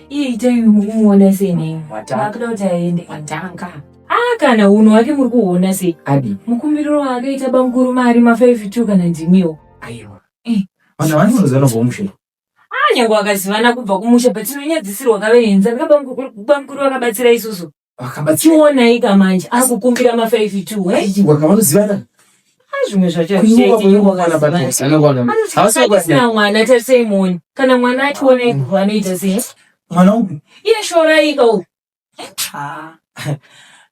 Iye itai mukumuona sei nei? Watanga. Akuda kuti aende. Watanga. Ah, kana unhu hwake muri kuhuona sei? Adi. Mukumbiriro waakaita bamukuru mari ma 52 kana ndimiwo. Aiwa. Eh. Vanhu havani vanozivana kubva kumusha. Ah, nyangwe vakazivana kubva kumusha but tinonyadzisirwa kavaenza. Ndika bamukuru vakabatsira isusu. Vakabatsira. Chionai ka manje akukumbira ma 52 eh? Aiwa kavanozivana. Ah, zvimwe zvacho Kunyuka hazvichaiti kunyuka mwana wakazivana. batosa. Havasi Anoti vakazivana. mwana tarisei muone. Kana mwana achiona kubva anoita sei? Mwana upi? Iye shorai ka uyu. Ah.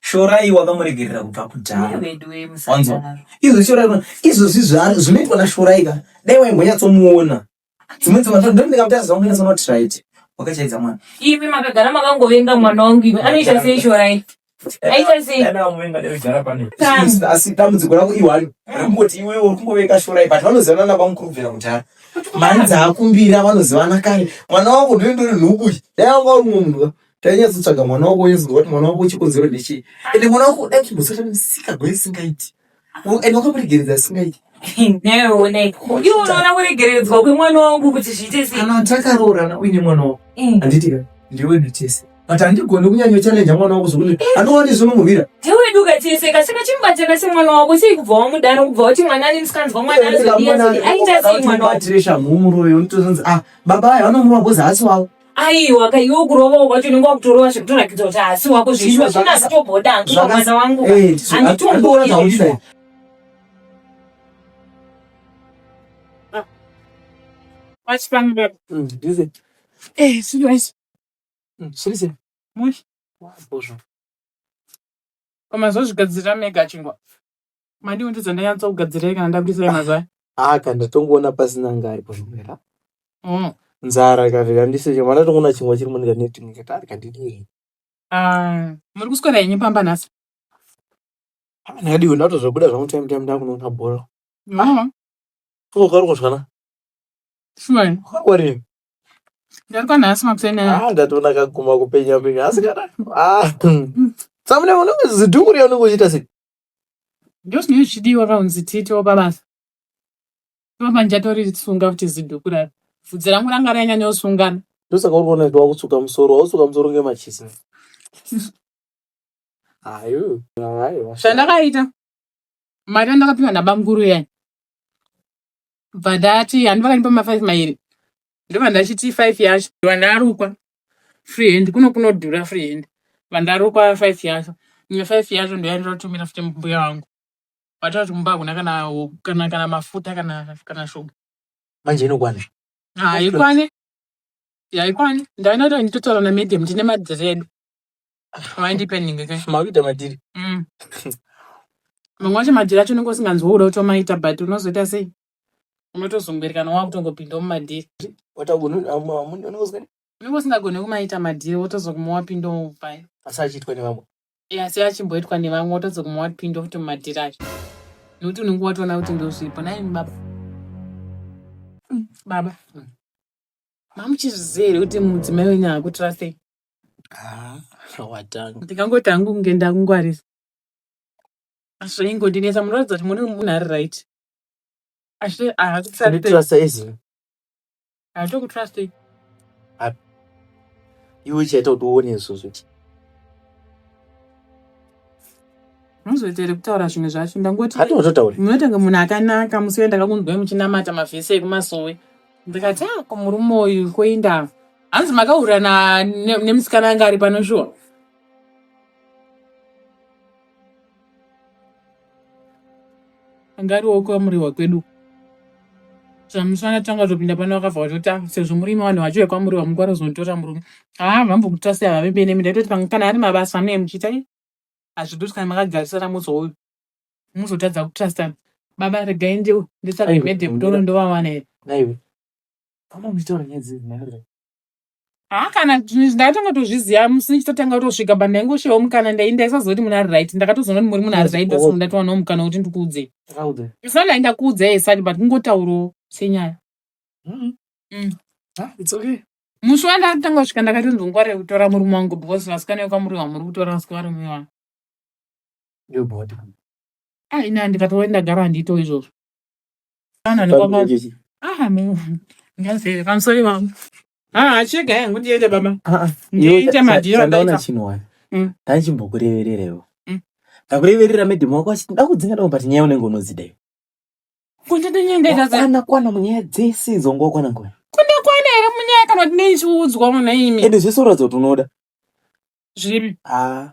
Shorai wakamuregerera kubva kudhara. Wedu we Wanzwa? musadaro. Izvo Shorai izvozvi zvinoitwa naShorai ka. Dai waimbonyatsomuona. Dzimwe dzimwe ndo ndikamutarisa zvangu ndinyatsona kuti right. Wakachaidza mwana. Imi makagara makangovenga mwana wangu imi. Anoita sei shorai? Aita sei? Asi dambudziko rako iwani rekungoti iwewe uri kungoveka Shorai but vanozivana nabamukuru kubvira kudhara. Mari dzaakumbira vanozivana kare. Mwana wako ndiwe ndori nhubu iyi. Dai wanga uri mumwe munhu ka. Tainyatsotsvaga mwana wako wonyatsoziva kuti mwana wako chikonzero ndechii. Ende mwana wako dai kuchimbosota misika gwe isingaiti. Ende wakamuregeredza isingaiti. Neone. Iwe unoona kuregeredzwa kwemwana wangu kuti zviite sei? Kana takaroorana uine mwana wako. Eh. Handiti ka ndiwe nditese. But handigoni kunyanya challenge mwana wako zvokuti andowani zvinomurwira. Ndiwe duka tese kasi kachimubatana semwana wako sei kubva wamudaro kubva wati mwana ane musikanzwa mwana anozodiya zodi aita sei mwana wako? Batire shamhu muroyo unotozonzi ah baba aya vanomurwa because haasi wavo. Aiwa ka iwe kurova kwacho unenge wakutorova zvekutorakidza kuti haasi wako zvishuwa Zvaka- zvinazitoboda hangu zvaka- mwana wangu. Eh, ndizvo- Handitombodi handitoona zvauri Wachipanga baba. Ndize. Eh, sinoishi. Zviri sei? Mushi. Wabozvo. Pamazozvigadzirira mega chingwa. Madi undidzo ndanyatsa kugadzirai kana ndabudisai mazai. Ah, kana ndatongoona pasina ngari pazvimwera. Mm. Nzara ikavhika ndise chingwa ndatongoona chingwa chiri munika neti ndikati ah kandidii. Ah, muri kuswera henyu pamba nhasi. Ah, ndakadiwe ndatozobuda zvangu time time ndakunoona bhora. Mm. Ko kari kuzwana. Sure. Kwari. Ndarikwa nhasi makuseni aya. Ah, ndatoona kaguma kupenya penya asi kana. Ah. Samune unenge zidhuku riya unenge uchiita sei? Ndozvinenge zvichidiwa kaunzi tiitewo pabasa. Papa ndichatorisunga kuti zidhuku raro. Bvudzi rangu ranga ranyanyosungana. Ndosaka uri kuona kuti wakutsuka musoro, wautsuka musoro ngemachisi. Ayo, ayo. Zvandakaita mari yandakapiwa nabamukuru iyani. Bva ndati handi vakandipa ma 5 mairi. Ndobva ndachiti 5 yacho. Ndobva ndarukwa free hand kuno kunodhura free hand. Bva ndarukwa 5 yacho. Imwe 5 yacho ndoyandotumira futi mbuya wangu. Vataura kuti mumba hakuna kana kana kana mafuta kana kana shuga. Manje inokwana. Haikwane. Haikwane. Ndaenda kuti nditotaura namadam tine madhiri edu. Vaindipe nhingi ke. Makuita madhiri. Mamwe acho madhiri acho unenge usinganzwi kuda kutomaita but unozoita sei? Unotozongwereka wakutongopinda mumadhiri. Unozwa Unenge usingagoni kumaita madhiri wotozoguma wapinda mupaya. asi achiitwa nevamwe. Asi achimboitwa nevamwe wotozoguma wapinda futi mumadhiri acho. Nokuti unenge watoona kuti ndozvipo. Nai baba. Baba. Mamuchizviziva here kuti mudzimai wenyu haakutrustei? Ah, watanga. Ndingangoti hangu kunge ndakungwarisa. Asi zvaingondinetsa munoratidza kuti muri munhu ari right. Asi haakutrustei. Anditrusta ezi. Haatokutrustei. Iwe chaita kuti uone izvozvo. Muzoita here kutaura zvimwe zvacho ndangoti Hatozotauri. munoita kunge munhu akanaka musi uye ndakakunzwai muchinamata mavhesi ekumasowe ndikati ah ko murume uyu koinda hanzi makahura nemusikana anga ari pano shuwa anga ariwo kwamuriwa kwedu zvamusana tanga topinda pano vakabva vatoti ah sezvo murimi vanhu vacho vekwamuriwa mungwara kuzonditora murume haa vambokutrasai havavimbe nemi ndaitoti pamwe kana ari mabasa amunenge muchiita ii hazvidi kuti kana makagarisana muzouyu muzotadza kutrustana baba regai nditsvage Aiwa, madam toro ndovawana here Naiwe. Kama muchitaura nyaya dzidzi nayo. haa kana zvinhu ndakatanga tozviziva musi ndichitotanga kutosvika but ndaingoshayawo mukana ndaisaziva kuti munhu ari right ndakatozoona kuti muri munhu ari right ndosaka ndatowanawo mukana wekuti ndikuudzei Raude. isina ndai ndakuudzai esati but kungotaurawo senyaya Ah, it's okay. Musi wandatanga kusvika ndakatonzi ungwarire kutora murume wangu because vasikana vekwamuriwa muri kutora vasika varume vangu. Ndiyo body. Ah, ini ndikatova ndagara handiitawo izvozvo. Vanhu Family vanenge chechi. ah, ngazi pamusoro vangu. Ah, chega yangu ndiende baba. Ah, ah. Ndiite madhiro Chandaona andaita. chinhu wani. Mm. Ndachimbokurevererewo. Ndakureverera Ndakureverera madam wako achiti ndakudzinga dao but nyaya unenge unodzida iwe. Kundinyengetedza sei? Wakwana kwana munyaya dzese idzo wanga wakwana nguva. Kundakwana here munyaya kana kuti ndeichiudzwa munhu imi? Ende zvese uratidza kuti unoda. Zvipi? Ah.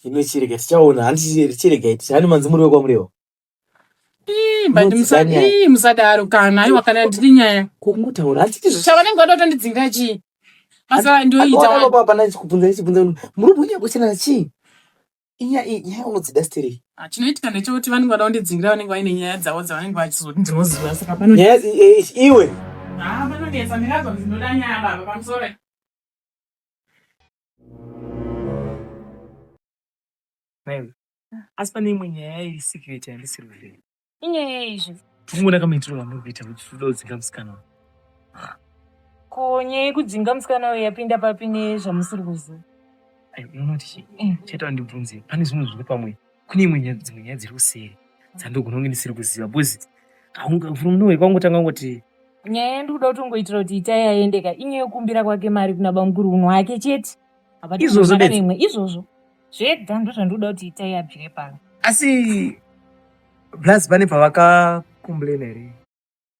Ino chirega tichaona hanti chirega iti hani manzi muri wekwamurewa. Ii, but Unodzida nyaya. ii, musadaro kana aiwa kana ndiri nyaya. Kungotaura handiti zvi. Chavanenge vada kutondidzingira chii? Basa ndoita Akaona wani. baba pana chikubvunza chibvunza muri kunyanya kuchena chii? Inya iyi nyaya unodzida stereki. Ah, Chinoitika ndechekuti vanenge vada kundidzingira vanenge vaine nyaya dzavo dzavanenge vachizoti ndinoziva saka pano Nyaya iwe. Ah, panonetsa ndingazwa kuti ndinoda nyaya baba pamusoro. Naiwe. Asi pane imwe nyaya iri secret yandisiri kuziva. Inyaya yeizvi. Tikungoona kamaitiro kamuri kuita kuti tinoda kudzinga musikana uyu. Ko nyaya yekudzinga musikana uyu yapinda papi nezvamusiri kuziva? Ai, unoona kuti chii? Chaita ndibvunze. Pane zvimwe zviri pamwe. Kune imwe nyaya dzimwe nyaya dziri kuseri dzandogona kunge ndisiri kuziva because haunga from nowhere kwangotanga kungoti Nyaya yandikuda kutongoitira kuti itai aendeka inyaya yekukumbira kwake mari kuna bamukuru unhu hwake chete. Hapana Izvozvo bedzi. imwe izvozvo. Zvega ndozvandikuda kuti itai abvire pano. Asi plus pane pavakakomplaina here?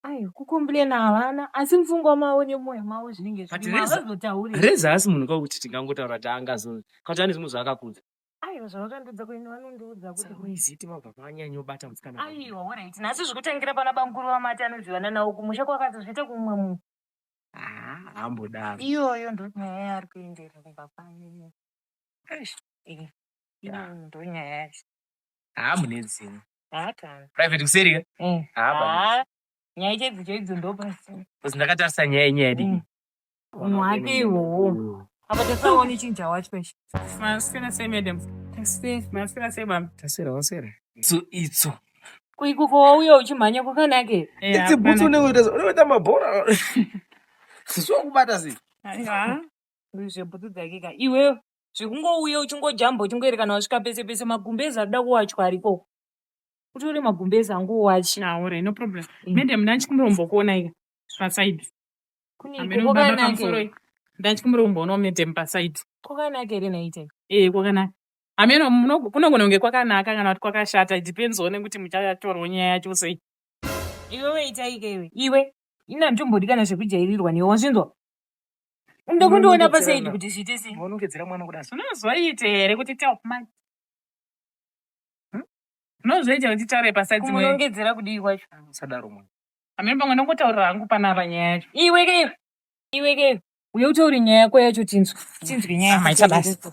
Ayo kukomplaina havana asi mupfungwa mavo nemwoyo mavo zvinenge But zvirimo Reza- havazotauri. Reza haasi munhu kwakuti tingangotaura kuti angazo kana kuti ane zvimwe zvaakakudza. Aiwa zvavakandiudza kwenyu vanondiudza kuti Saka uiziti mabva manyanyobata musikana. aiwa horaiti nhasi zvikutangira pana bamukuru vamati anozivana nawo kumusha kwakazozviita kumwe munhu. Ah, hambodaro. Iyoyo ndonyaya yaari kuendera kumba kwanyu. Eish. Eh, Yeah. iyoyo ndonyaya yacho. Ah, mune dzimwe. Haatani. Private kuseri ka? Eh. Ah, baba. Haa, nyaya chaidzo chaidzo ndopasi. Because ndakatarisa nyaya yenyaya diki. Unhu hwake ihwohwo. Apa tasaone chinhu chawacho ichi. Maswera sei madam? Maswera sei baba? Taswera waswera. Itso itso. Kuikuko wauya uchimhanya kwakanaka here? Eh, Idzi bhutsu hapana. unenge unoita unoita mabhora. Zvokubata sei? Aiwa. Zvebhutsu dzake ka. Iwewe zvekungouya uchingojamba uchingoerekana wasvika pese pese magumbezi arikuda kuwachwa ariko. Utore magumbezi angu uwache. Ah, alright, no problem. Madam ndachikumbira kumbokuona ika paside. Kuniko Ameno baba kwakanaka pamusoro here? ndachikumbira kumboonawo madam paside. Kwakanaka here nhaita? Eh, kwakanaka. Ameno kunogona kunge kwakanaka kana kuti kwakashata. It depends on kuti muchatorwa nyaya yacho sei. Iwewe itaika iwe. Iwe ini handitombodi kana zvekujairirwa newe wazvinzwa? Unoda kundiona pasaidi kuti zviite sei? Unongedzera mwana kuda. Zvinozoita here kuti tell man? Zvinozoita kuti taure paside dzimwe. Kumunongedzera kudii kwacho? Usadaro mwana. Ameno pamwe ndongotaurira hangu panapa nyaya yacho. Iwe ke iwe. Iwe ke iwe. Uye utaure nyaya yako yacho tinzwe. Tinzwe nyaya. Ah, maita basa.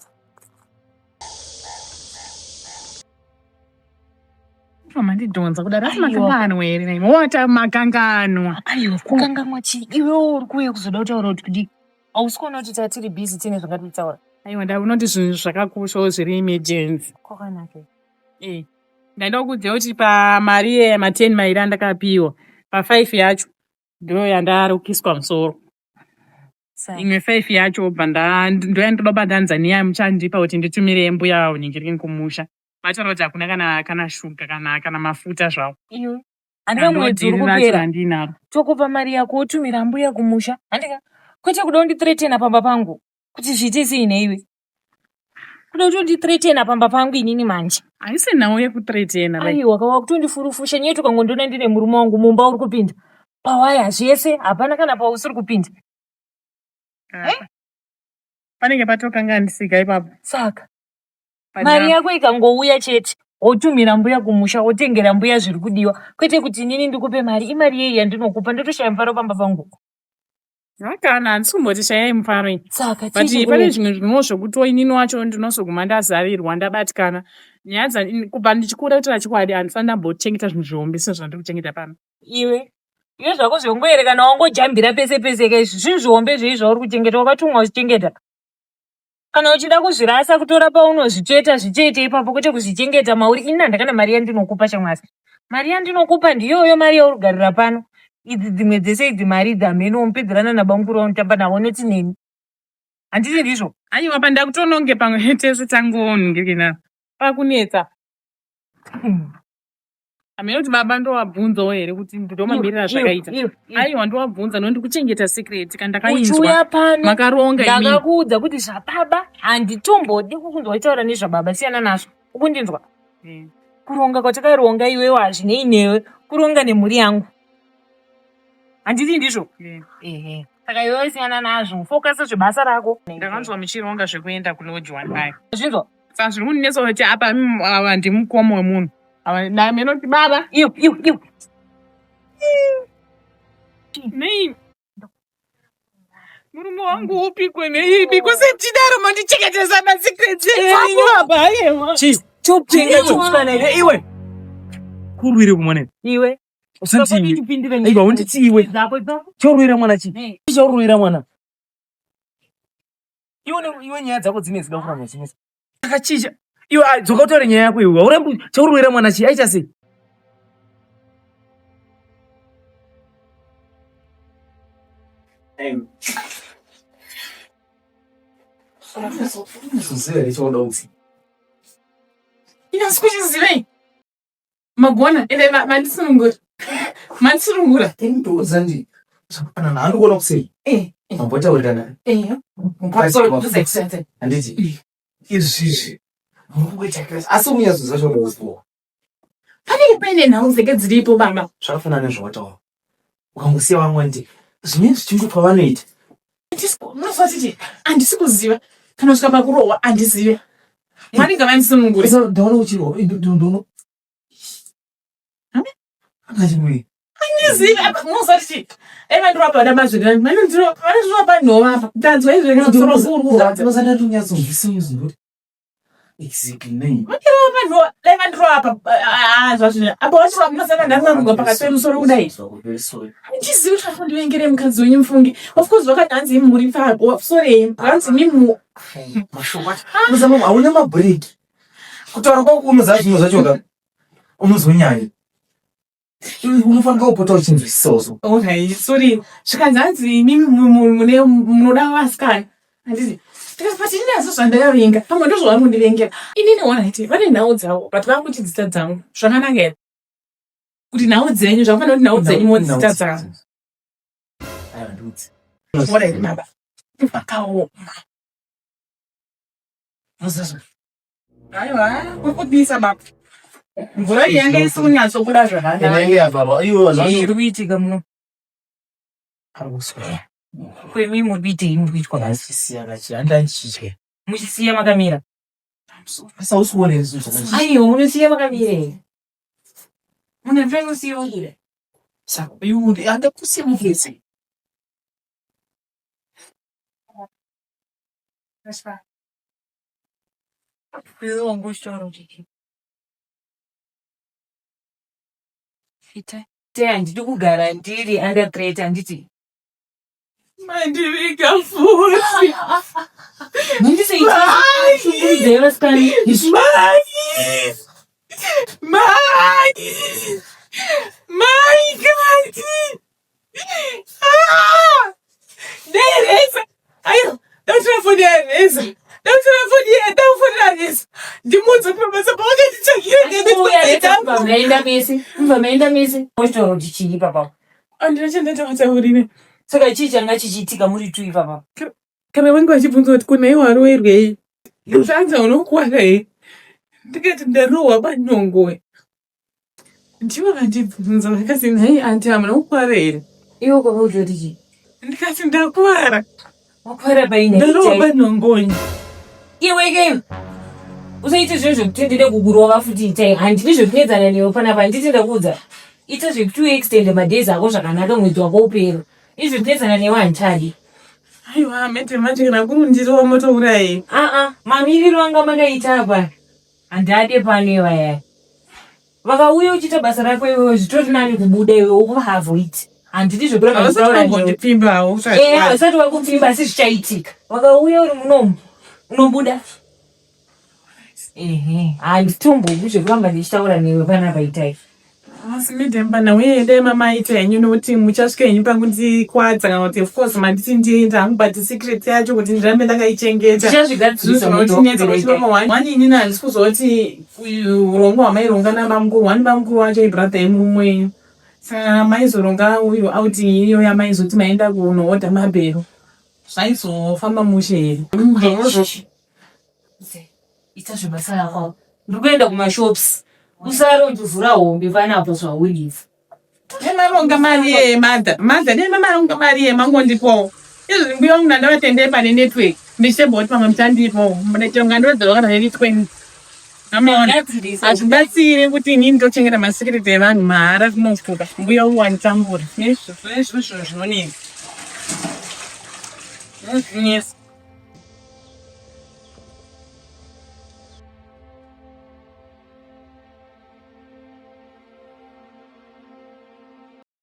Mandidhonza kudaro asi Aiwa. makanganwa here nai? Wota makanganwa. Aiwa kukanganwa chii? Iwewo uri kuuya kuzoda kutaura kuti kudii? Hausi kuona kuti tatiri busy tine zvangatitaura. Aiwa ndaona kuti zvinhu zvakakoshawo zviri emergency. Kwakanaka. Eh. Ndaida kukuudza kuti pamari yema10 mairi andakapiwa, pa5 yacho ndo yandarukiswa musoro. Saka Imwe 5 yacho bva ndoyandoda kuba ndanzania muchandipa kuti nditumire mbuya nhingirini kumusha. Vataura kuti hakuna kana kana shuga kana kana mafuta zvawo. iwe handika mwedzi uri Ndodhiri racho kupera randinaro. tokupa mari yako wotumira mbuya kumusha handika kwete kuda kundithreatena pamba pangu kuti zviite sei neiwe kuda kutondithreatena pamba pangu inini manje Haisi nhau yekuthreatena like. aiwa kawa kutondifurufusha nyaya tukangondiona ndine murume wangu mumba uri kupinda pawaya zvese hapana kana pausiri kupinda Ah. Panenge patokanganisika ipapo. saka mari yako ikangouya chete wotumira mbuya kumusha wotengera mbuya zviri kudiwa kwete kuti inini ndikupe mari imari yei yandinokupa ndotoshaya mufaro pamba pangu Kana handisi kumboti shayai mufaro ini. saka But chii pane chikuita? zvimwe zvimwewo zvokuti inini wacho ndinozoguma ndazarirwa ndabatikana. Nyaya dza kubva ndichikura kutaura chokwadi handisati ndambochengeta zvinhu zvihombe sezvandiri kuchengeta pano. Iwe iwe zvako zvongoerekana wangojambira pese pese ka izvi zvinhu zvihombe zvei zvauri kuchengeta wakatumwa uchichengeta kana uchida kuzvirasa kutora paunozvitsveta zvitsvete ipapo kwete kuzvichengeta mauri ini handakana mari yandinokupa shamwari mari yandinokupa ndiyoyo mari yauri kugarira pano idzi dzimwe dzese idzi mari idzi hameno unopedzerana nabamukuru vaunotamba navo noti neni handiti ndizvo Aiwa pandakutononge pamwe tese tangoningirina. Pakunetsa. Hameno kuti baba ndowabvunzawo here kuti ndomamirira zvakaita. Aiwa ndowabvunza nokuti ndikuchengeta secret kana ndakainzwa. Uchiuya pano Makaronga imi. Ndakakuudza kuti zvababa handitombodi kukunzwa uchitaura nezvababa siyana nazvo. Ukundinzwa? Kuronga kwatakaronga iwewe hazvinei newe. Kuronga nemhuri yangu. Handiti ndizvo? Ehe. Saka iwewe siyana nazvo. Focus zvebasa rako. Ndakanzwa muchironga zvekuenda kulodge one eye. Zvinzwa? Saka zviri kundinetsa kuti apa ava ndimukoma wemunhu. Ava ndameno kuti baba. Iwe iwe iwe. Nei? Murume wangu upikwe neipi? Kwese chidaro mandichengetesa masecrets enyu apa aiwa. Chii? Chopenga chokusikana iwe. Iwe. Kurwire kumwana. Iwe. Usanditi. Iwe unditi iwe. Chorwira mwana chii? Chorwira mwana. Iwe iwe nyaya dzako dzine dzida kuramba dzinetsa. Saka chii iwe dzoka utaure nyaya yako iwe. Haurambi chaurwira mwana chii aita sei? Unozoziva here chaunoda kuti? Ina sikuchizivei. Magona ende mandisunungura. Mandisunungura. Ndikuudza ndi zvakafanana handikuona kusei. Eh. Mambotaurirana. Eh. Handiti. Izvizvi. Mukungoita class asi unyatsoziva chaunoda kuziva. Panenge paine nhau dzenge dziripo baba. Zvakafanana nezvawataura. Ukangosiya vamwe ndi zvimwe zvichingo pavanoita. Munoziva titi handisi kuziva kana kusvika pakurohwa handizive. Mwari ngavandisunungure. Ndaona uchirwa ndono. Akachimwe. Handizive apa munoziva titi dai vandirova pada mazviri vanondirova panhova apa ndanzwa izvo ndinotsoro kurwadza. Ndosati ndinyatsonzwisisa kuti Exactly nei. Vandirova panhova dai vandirova apa ah, zvazvino apa vachirova munosana ndakaruga pakati pemusoro kudai. Very sorry. Handizivi kuti vakundivengere mukadzi wenyu mufunge. Of course vakati hanzi imhuri pfago. Sorry, hanzi mimu. Mashoko acho. Unozama hauna mabreak. Kutaura kwako unoziva zvinhu zvacho ka. Unozonyanya. Unofanira kupota uchinzwisisawo so. Alright, sorry. Zvikanzi hanzi imimi mune munoda vasikana. Handiti ndikati but ini nazvo zvandakavenga. Pamwe ndozvavari kundivengera. Inini alright, vane nhau dzavo but vakuchidzita dzangu. Zvakanaka here? Kuti nhau dzenyu zvakafanira kuti nhau dzenyu modzita dzangu. Aiwa ndiudze. Alright baba. Vakaoma. Unoziva Aiwa, kuri kupisa baba. Mvura iyi yanga isi kunyatsobuda zvakanaka. Inenge yavharwa iwe Zviri zvacho. kuitika muno. Ari kuswera. Kwemi muri kuitei muri kuitwa basa? Achisiya kachi handanchidya. Muchisiya makamira. Asi hausi kuona here zvinhu zvakadai? Aiwa munosiya makamira here? Munhu anofanira kusiya wakamira. Saka iwe handakusiya mufesi. Iwe wanga uchitaura kuti chii? Ita. Te handidi kugara ndiri under threat handiti? Mandiviga futi. Mundiseita shungurudzai vasikana. Mai! Mai! Mai kati! Ah! Dai Reza! Ayo, dautora foni yaReza. Dautora foni ya, daufonera Reza. Ndimuudze kuti mabasa pawakanditsvagira Mubva maenda mese, mubva maenda mese. Mochitaura kuti chii ipapa? Andina chandatautaurire. Saka chii changa chichiitika muri tu ipapa? Kana vange vachibvunza kuti ko nhai waroerwei? Zvanzi unokuwara here? Ndikati ndarohwa panhongoe. Ndivo vandibvunza vakati nhai anti hamuna kukuvara here? Iwe kwakaudzwa kuti chii? Ndikati ndakuvara. Wakuvara paini? Ndarova panhongonya. Iwe ke usaite zvinhu zvekuti ndide kukurova futi itai handidi zvekunetsana newe panapa handiti ndakuudza ita zvekuti uextende madays ako zvakanaka mwedzi wako upere izvi zvekunetsana newe handichadi Aiwa mete manje kana kuri kundirova motourayei? Aa mamiriro anga makaita apa Handade pano ivaya. Vakauya uchiita basa rako iwewe zvitori nani kubuda iwewe ukuvaavoid. Handidi zvekuramba ndichitaura newe. Havasati havo. Eh, havasati vakupfimba asi zvichaitika. Vakauya uri munomu unobuda. Ehe, handitombodi zvekuramba ndichitaura newe panapa itai. Asi madam pana uye dai mamaita henyu nokuti muchasvika henyu pakundikwadza kana kuti of course manditi ndienda hangu but secret yacho kuti ndirambe ndakaichengeta Tichazvigadzirisa zvinotinetsa kuti mama wani inini handisi kuzoti uyu urongwa hwamaironga nabamukuru wani bamukuru wacho ibrother yemurume wenyu saka maizoronga uyu out iyo yamaizoti maenda kunohodha mabhero zvaizofamba mushe here? Ita zvebasa rako. Ndiri kuenda kumashops. Usare uchivhura hombe panapa zvauri izvi. Nemaronga mari yeye mother. Mother dai mamaronga mari yeye mangondipowo. Izvi mbuya wangu ndandavatendei pane network. Ndichitebha kuti pamwe muchandipowo. Chero ngandowedzerwa kana neni 20. Amaona. Hazvibatsire kuti inini ndochengeta masecret evanhu mahara kunofuka. Mbuya wangu wanditambura. Nezvizvo zvinonetsa. Zvinonetsa.